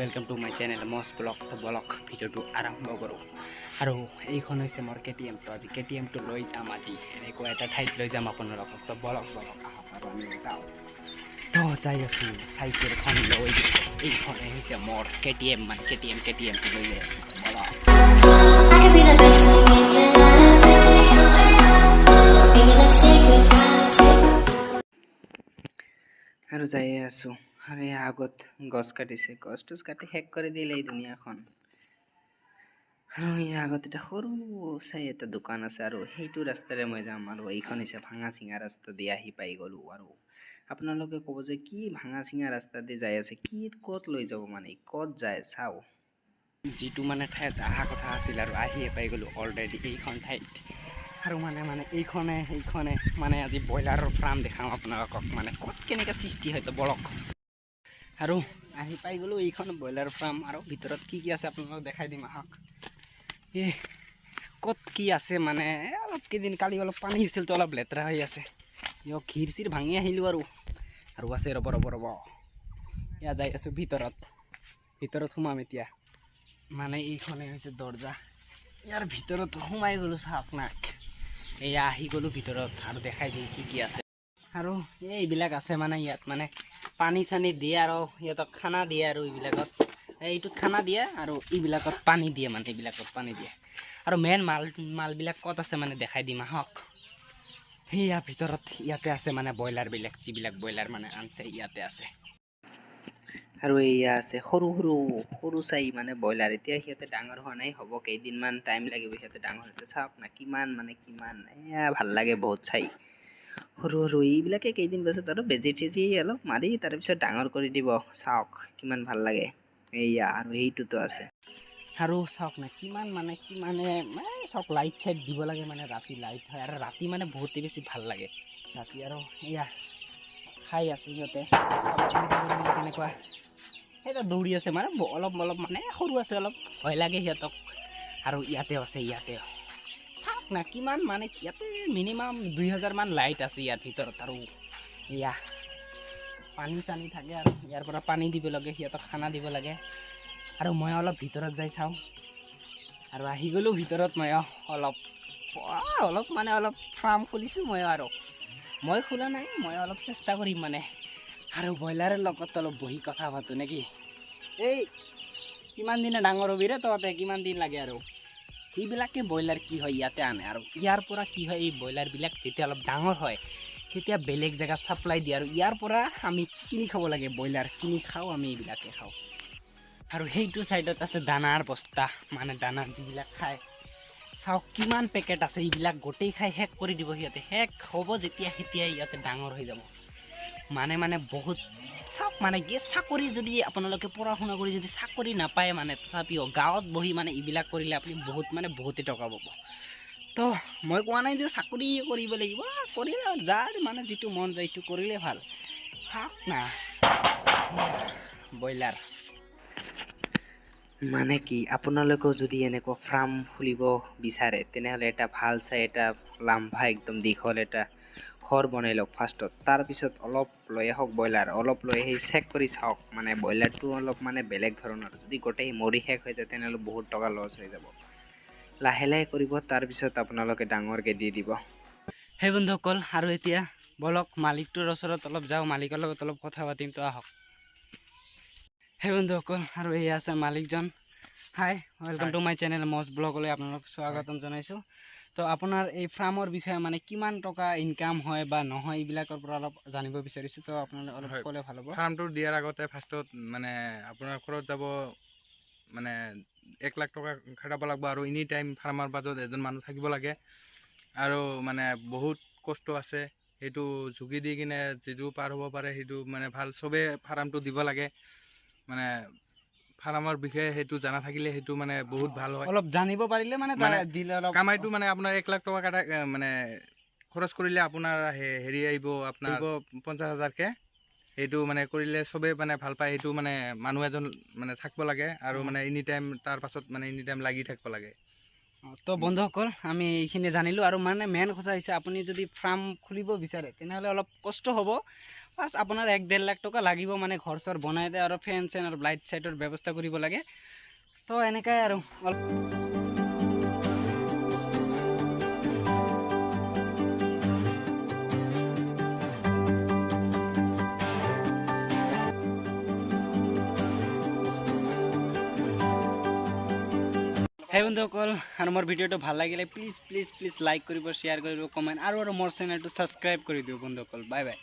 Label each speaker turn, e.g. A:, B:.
A: Welcome to my channel মছ blog. তো বলক, ভিডিঅ'টো আৰম্ভ কৰোঁ। আৰু এইখন হৈছে মোৰ কে টি এমটো। আজি কে টি এমটো লৈ যাম, আজি এনেকুৱা এটা ঠাইত লৈ যাম আপোনালোকক। তো বলক বলক, আহক আৰু আমি যাওঁ। তো যাই আছোঁ চাইকেলখন লৈ। এইখনে হৈছে মোৰ কে টি এম, মানে কে টি এমটো লৈ যাই আছোঁ। বলক।
B: I could be the best thing in your life. Baby, let's take a drive. Take
A: আৰু যায়ে আছোঁ। আৰু ইয়াৰ আগত গছ কাটিছে, গছ টছ কাটি শেষ কৰি দিলে এই দুনীয়াখন। আৰু ইয়াৰ আগত এটা সৰু চাই এটা দোকান আছে আৰু সেইটো ৰাস্তাৰে মই যাম। আৰু এইখন হৈছে ভাঙা চিঙা ৰাস্তা দি আহি পাই গ'লোঁ। আৰু আপোনালোকে ক'ব যে কি ভাঙা চিঙা ৰাস্তা দি যাই আছে, কি ক'ত লৈ যাব, মানে ক'ত যায় চাওঁ। যিটো মানে ঠাইত অহা কথা আছিল আৰু আহিয়ে পাই গ'লোঁ অলৰেডি এইখন ঠাইত। আৰু মানে এইখনে মানে আজি ব্ৰইলাৰৰ ফাৰ্ম দেখাওঁ আপোনালোকক, মানে ক'ত কেনেকৈ সৃষ্টি হয়। তো বলক, আৰু আহি পাই গ'লোঁ এইখন ব্ৰইলাৰ ফাৰ্ম। আৰু ভিতৰত কি কি আছে আপোনালোকক দেখাই দিম, আহক। এই ক'ত কি আছে, মানে অলপ কেইদিন কালি অলপ পানী হৈছিল, তো অলপ লেতেৰা হৈ আছে। ইয় ক্ষীৰ চিৰ ভাঙি আহিলোঁ। আৰু আছে, ৰ'ব ৰ'ব ৰ'ব, ইয়াত যাই আছোঁ ভিতৰত। ভিতৰত সোমাম এতিয়া। মানে এইখনে হৈছে দৰ্জা, ইয়াৰ ভিতৰত সোমাই গ'লোঁ। চাওক নাক, এয়া আহি গ'লোঁ ভিতৰত আৰু দেখাই দিম কি কি আছে। আৰু এইবিলাক আছে, মানে ইয়াত মানে পানী চানী দিয়ে আৰু সিহঁতক খানা দিয়ে। আৰু এইবিলাকত, এইটোত খানা দিয়ে আৰু এইবিলাকত পানী দিয়ে, মানে এইবিলাকত পানী দিয়ে। আৰু মেইন মালবিলাক ক'ত আছে মানে দেখাই দিম, আহক। সেয়া ভিতৰত ইয়াতে আছে, মানে ব্ৰইলাৰবিলাক, যিবিলাক ব্ৰইলাৰ মানে আনছে ইয়াতে আছে।
C: আৰু এয়া আছে সৰু সৰু সৰু চাই মানে ব্ৰইলাৰ। এতিয়া সিহঁতে ডাঙৰ হোৱা নাই, হ'ব কেইদিনমান টাইম লাগিব সিহঁতে ডাঙৰ হওঁতে। চাওক না কিমান, মানে কিমান এয়া ভাল লাগে বহুত চাই। সৰু সৰু এইবিলাকে কেইদিন পাছত আৰু বেজি চেজি অলপ মাৰি তাৰপিছত ডাঙৰ কৰি দিব। চাওক কিমান ভাল লাগে। এইয়া আৰু সেইটোতো আছে।
A: আৰু চাওক না কিমান, মানে কিমানে মানে চাওক, লাইট চাইট দিব লাগে, মানে ৰাতি লাইট হয় আৰু ৰাতি মানে বহুতেই বেছি ভাল লাগে ৰাতি। আৰু এয়া খাই আছে সিহঁতে কেনেকুৱা, সেইটো দৌৰি আছে, মানে অলপ অলপ মানে সৰু আছে, অলপ ভয় লাগে সিহঁতক। আৰু ইয়াতেও আছে, ইয়াতেও চাওক না কিমান, মানে ইয়াতে মিনিমাম 2000মান লাইট আছে ইয়াৰ ভিতৰত। আৰু এয়া পানী চানী থাকে আৰু ইয়াৰ পৰা পানী দিব লাগে, সিহঁতক খানা দিব লাগে। আৰু মই অলপ ভিতৰত যাই চাওঁ। আৰু আহি গ'লোঁ ভিতৰত। মই অলপ অলপ মানে অলপ ফাৰ্ম খুলিছোঁ মই। আৰু মই খোলা নাই, মই অলপ চেষ্টা কৰিম মানে। আৰু ব্ৰইলাৰৰ লগত অলপ বহি কথা পাতোঁ নেকি? এই কিমান দিনে ডাঙৰ হ'বি ৰে তহঁতে? কিমান দিন লাগে? আৰু সেইবিলাকে ব্ৰইলাৰ কি হয়, ইয়াতে আনে আৰু ইয়াৰ পৰা কি হয়, এই ব্ৰইলাৰবিলাক যেতিয়া অলপ ডাঙৰ হয় তেতিয়া বেলেগ জেগাত ছাপ্লাই দিয়ে। আৰু ইয়াৰ পৰা আমি কিনি খাব লাগে, ব্ৰইলাৰ কিনি খাওঁ আমি, এইবিলাকে খাওঁ। আৰু সেইটো ছাইডত আছে দানাৰ বস্তা, মানে দানা যিবিলাক খায়। চাওক কিমান পেকেট আছে, এইবিলাক গোটেই খাই শেষ কৰি দিব সিহঁতে। শেষ হ'ব যেতিয়া তেতিয়া ইয়াতে ডাঙৰ হৈ যাব। মানে বহুত চাওক, মানে কি চাকৰি যদি আপোনালোকে পঢ়া শুনা কৰি যদি চাকৰি নাপায়, মানে তথাপিও গাঁৱত বহি মানে এইবিলাক কৰিলে আপুনি বহুত, মানে বহুতেই টকা পাব। তো মই কোৱা নাই যে চাকৰি কৰিব লাগিব, কৰিলে যাৰ মানে যিটো মন যায় সেইটো কৰিলে ভাল। চাওক না ব্ৰইলাৰ।
C: মানে কি, আপোনালোকেও যদি এনেকুৱা ফাৰ্ম খুলিব বিচাৰে, তেনেহ'লে এটা ভাল চাই এটা লাম্ভা একদম দীঘল এটা ঘৰ বনাই লওক ফাৰ্ষ্টত। তাৰপিছত অলপ লৈ আহক ব্ৰইলাৰ, অলপ লৈ আহি চেক কৰি চাওক, মানে ব্ৰইলাৰটো অলপ মানে বেলেগ ধৰণৰ। যদি গোটেই মৰি শেষ হৈ যায়, তেনেহ'লে বহুত টকা লছ হৈ যাব। লাহে লাহে কৰিব, তাৰপিছত আপোনালোকে ডাঙৰকৈ দি দিব।
A: সেই বন্ধুসকল, আৰু এতিয়া বলক মালিকটোৰ ওচৰত অলপ যাওঁ, মালিকৰ লগত অলপ কথা পাতিম। তো আহক। সেই বন্ধুসকল, আৰু এয়া আছে মালিকজন। Hi, welcome to my channel মছ ব্লগলৈ আপোনালোক স্বাগতম জনাইছোঁ। তো আপোনাৰ এই ফাৰ্মৰ বিষয়ে, মানে কিমান টকা ইনকাম হয় বা নহয়, এইবিলাকৰ পৰা অলপ জানিব বিচাৰিছোঁ। তো আপোনালোকে অলপ ক'লে ভাল হ'ব।
D: ফাৰ্মটো দিয়াৰ আগতে ফাৰ্ষ্টত মানে আপোনাৰ খৰচ যাব, মানে 1 লাখ টকা খাটাব লাগিব। আৰু এনি টাইম ফাৰ্মৰ মাজত এজন মানুহ থাকিব লাগে আৰু মানে বহুত কষ্ট আছে। সেইটো ঝুঁকি দি কিনে যিটো পাৰ হ'ব পাৰে সেইটো মানে ভাল। চবেই ফাৰ্মটো দিব লাগে, মানে ফাৰ্মৰ বিষয়ে সেইটো জানা থাকিলে সেইটো মানে বহুত ভাল হয়।
A: অলপ জানিব পাৰিলে মানে
D: মানে
A: দিলে অলপ
D: কামাইটো মানে আপোনাৰ 1 লাখ টকা কাটা মানে খৰচ কৰিলে আপোনাৰ হেৰি আহিব, আপোনাৰ আহিব 50 হাজাৰকৈ। সেইটো মানে কৰিলে চবেই মানে ভাল পায়। সেইটো মানে মানুহ এজন মানে থাকিব লাগে আৰু মানে এনি টাইম তাৰ পাছত মানে এনি টাইম লাগি থাকিব লাগে।
A: তো বন্ধুসকল, আমি এইখিনি জানিলোঁ। আৰু মানে মেইন কথা হৈছে, আপুনি যদি ফাৰ্ম খুলিব বিচাৰে, তেনেহ'লে অলপ কষ্ট হ'ব। ফাৰ্ষ্ট আপোনাৰ 1-1.5 লাখ টকা লাগিব, মানে ঘৰ চৰ বনাই দিয়ে আৰু ফেন চেন আৰু লাইট চাইটৰ ব্যৱস্থা কৰিব লাগে। তো এনেকাই আৰু অলপ। সেই বন্ধুসকল, আৰু মোৰ ভিডিঅ'টো ভাল লাগিলে প্লিজ প্লিজ প্লিজ লাইক কৰিব, শ্বেয়াৰ কৰিব, কমেণ্ট আৰু মোৰ চেনেলটো ছাবস্ক্ৰাইব কৰি দিব। বন্ধুসকল, বাই বাই।